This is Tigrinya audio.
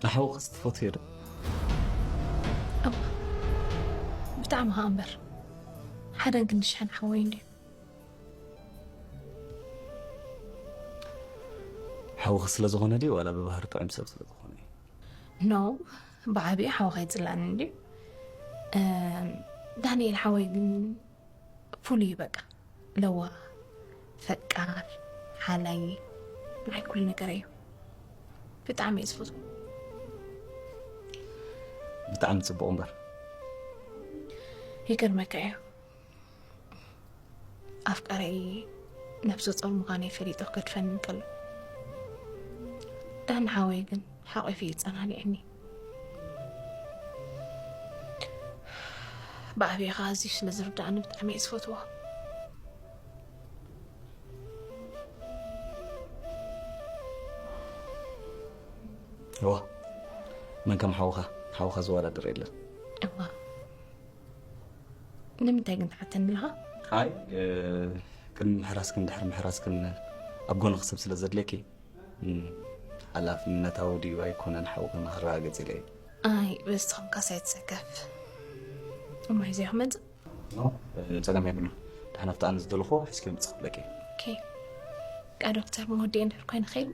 ንሓውክስ ትፈትዮ ዶ? እዋ፣ ብጣዕሚ ኸኣ እምበር። ሓደን ክንዲ ሽሕን ሓወይ እንድዩ። ሓውኺ ስለ ዝኾነ ድዩ ዋላ ብባህሪ ጥዑም ሰብ ስለ ዝኾነ እዩ? ኖ፣ ብዓብዩ ሓውኻ ይጽላእኒ እንድዩ። እም፣ ዳንኤል ሓወይ ግን ፍሉይ እዩ በቃ። ለዋ፣ ፈቃር፣ ሓላይ፣ ናይ ኩሉ ነገር እዩ። ብጣዕሚ እየ ዝፈትዎ። ብጣዕሚ ጽቡቕ እምበር። ይገርመካ እዩ። ኣፍቃሪይ ነፍሰ ጾር ምዃነይ ፈሊጡ ክገድፈኒ እንከሎ፣ ዳኒ ሓወይ ግን ሓቒፉ እዩ ጸናኒዕኒ። ብዓብዩ ኸኣ ኣዝዩ ስለ ዝርድኣኒ ብጣዕሚ እየ ዝፈትዎ። እዋ፣ መን ከም ሓውኻ፣ ሓውኻ ዝወዳደር የለን። እዋ፣ ንምንታይ ግን ትሓተኒ ኣለኻ? ኣይ፣ እ፣ ቅድሚ ምሕራስክን ድሕሪ ምሕራስክን ኣብ ጎንኺ ሰብ ስለ ዘድልየኪ፣ እም፣ ሓላፍነታዊ ድዩ ኣይኮነን ሓውኺ ንኸረጋግጽ ኢለ እየ። ኣይ፣ በዚ ተኾንካስ ኣይትሰከፍ። እማይ፣ እዚኣ ክመጽእ? ኖ፣ እ፣ ጸገም የብሉን። ደሕና ኣብቲ ኣነ ዝደለኹዎ ሒዝኪ ምጽእ ክብለኪ። ኦኬ። ቃ ዶክተር መወዲኤ እንድሕር ኮይነ ኸይድ